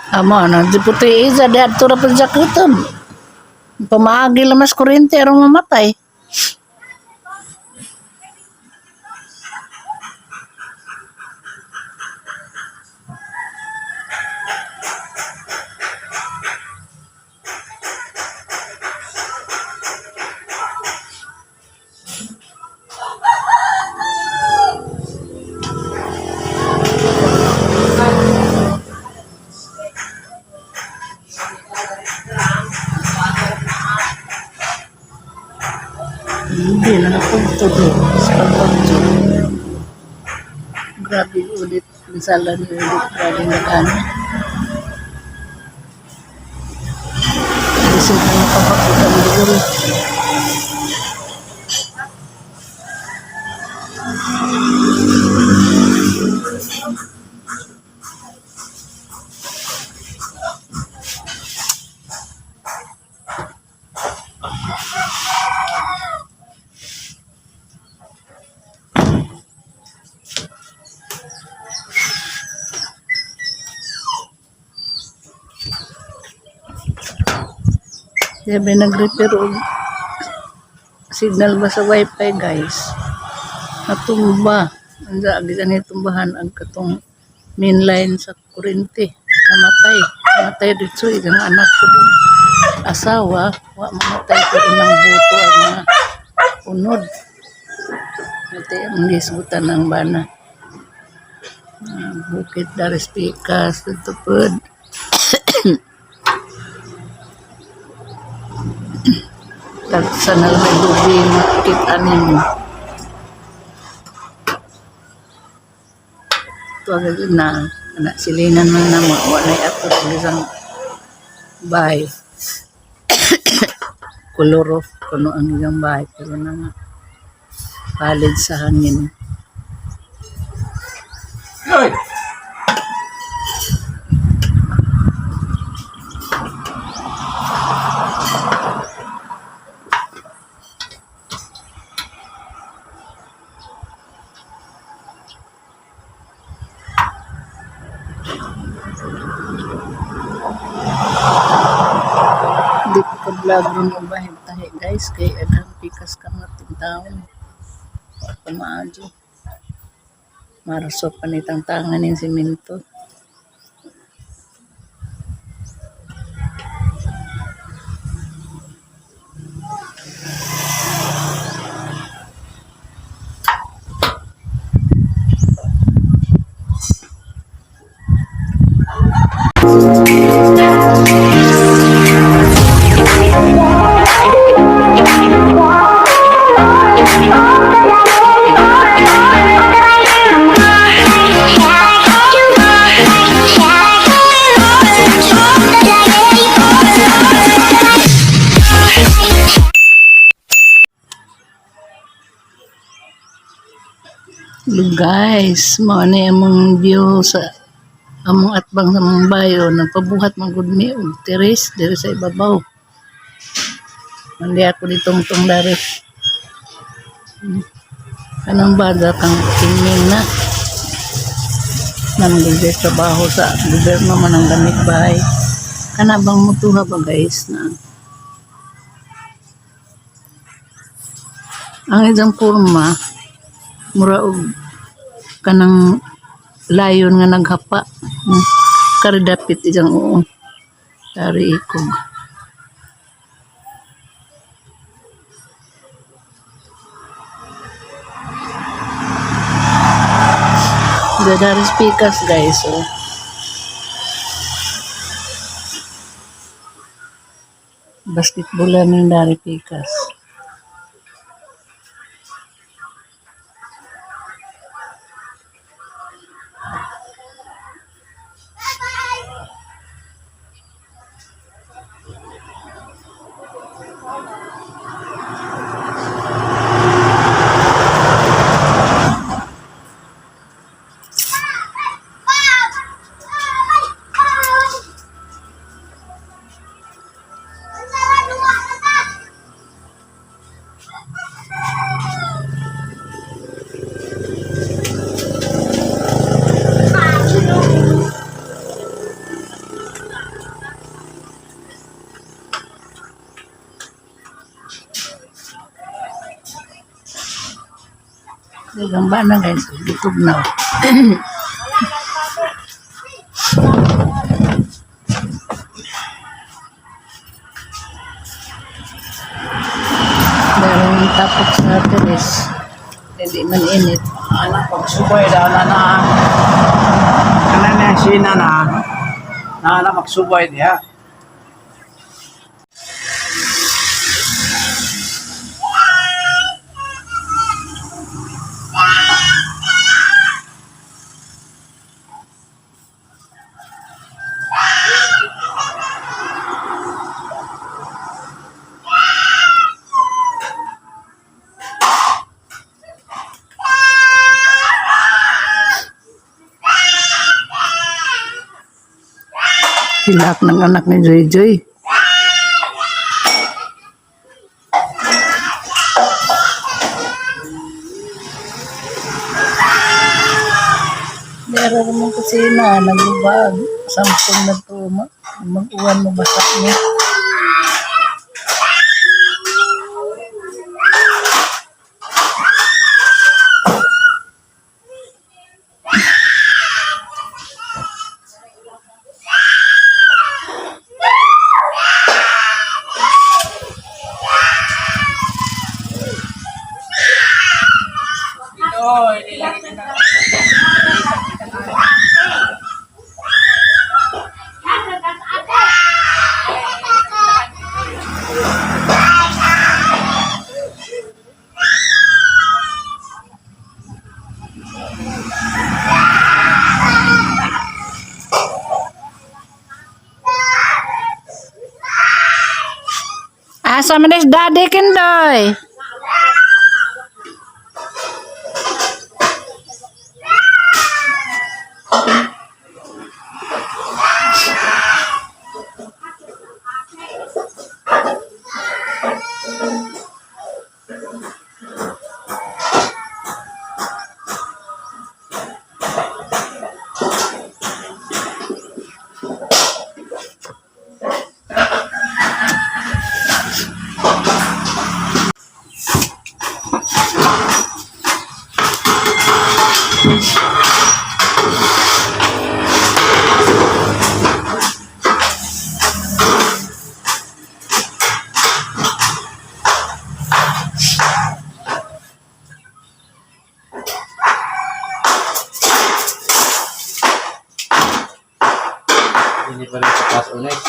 Amo na di puti isa di adto ra pud jaketon. Pamaagi lamas kuryente aron mamatay. Hindi na napuntudo sa pagpunto. Grabe ulit. Misalan ulit. Grabe nagano. Kasi na nakapagpunta ng siguro. Sabi nag-repair og signal ba sa wifi guys. Natumba. Anda gitan tumbahan ang katong main line sa kuryente. Namatay dito yung anak ko din. Asawa, wa mamatay ko rin ng buto ang mga unod. Ito ang gisgutan ng bana. Bukit dari Pikas, ito po. Tagsa na may lubi, makikit anin. Ito agad na, anak silinan man na walay ato sa isang bahay. Kolor of kuno ang isang bahay, pero na nga palid sa hangin. Hey! Di ko ka-vlog rin yung bahay tahi guys, kay adhang pikas ka nga taon. At maadyo. Marasok pa nitang tangan yung simento. Hello guys, mao ni among view sa among atbang sa mong bayo. Nagpabuhat man gud mi og teres diri sa ibabaw. Mandi ako ditong dari. Kanang bada kang tingin na. Nang trabaho sa gobyerno man ang damit bahay. Kana bang mutuha ba guys na ang isang kurma mura og kanang layon nga naghapa. Kari dapit isang oo. Dari ikog. Dari Pikas guys. Oh. Basketballan ng dari Pikas. Gamba na guys, bitog na. Dahil tapos sa teres, hindi man init. Anak, magsubay daw na kanan na sina na magsubay diha. Hilak ng anak ni Joy Joy. Meron naman kasi na nagbubag. Sampung na to. Mag-uwan mo basa niya. Asa man is daddy kendoy? Hindi pa rin sa class ulit.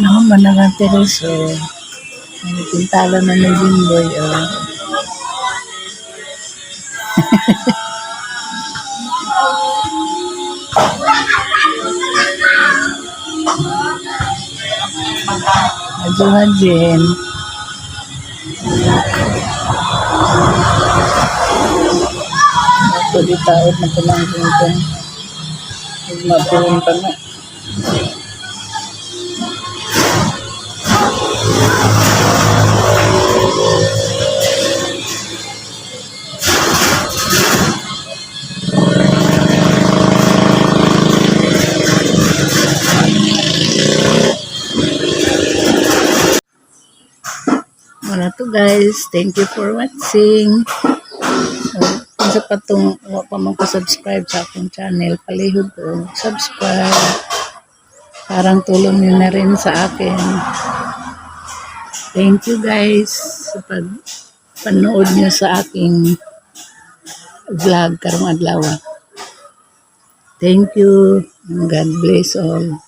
No, manangang teres o. Pintala na ng Jimboy o. Ajuhan din. Ito di taot na pinanggin ko. Magmatuloy pa na. Wala to guys. Thank you for watching. Kung sa patong wala pa man ko subscribe sa akong channel, palihog ko subscribe. Parang tulong nyo na rin sa akin. Thank you guys sa panood nyo sa aking vlog karong adlaw. Thank you. God bless all.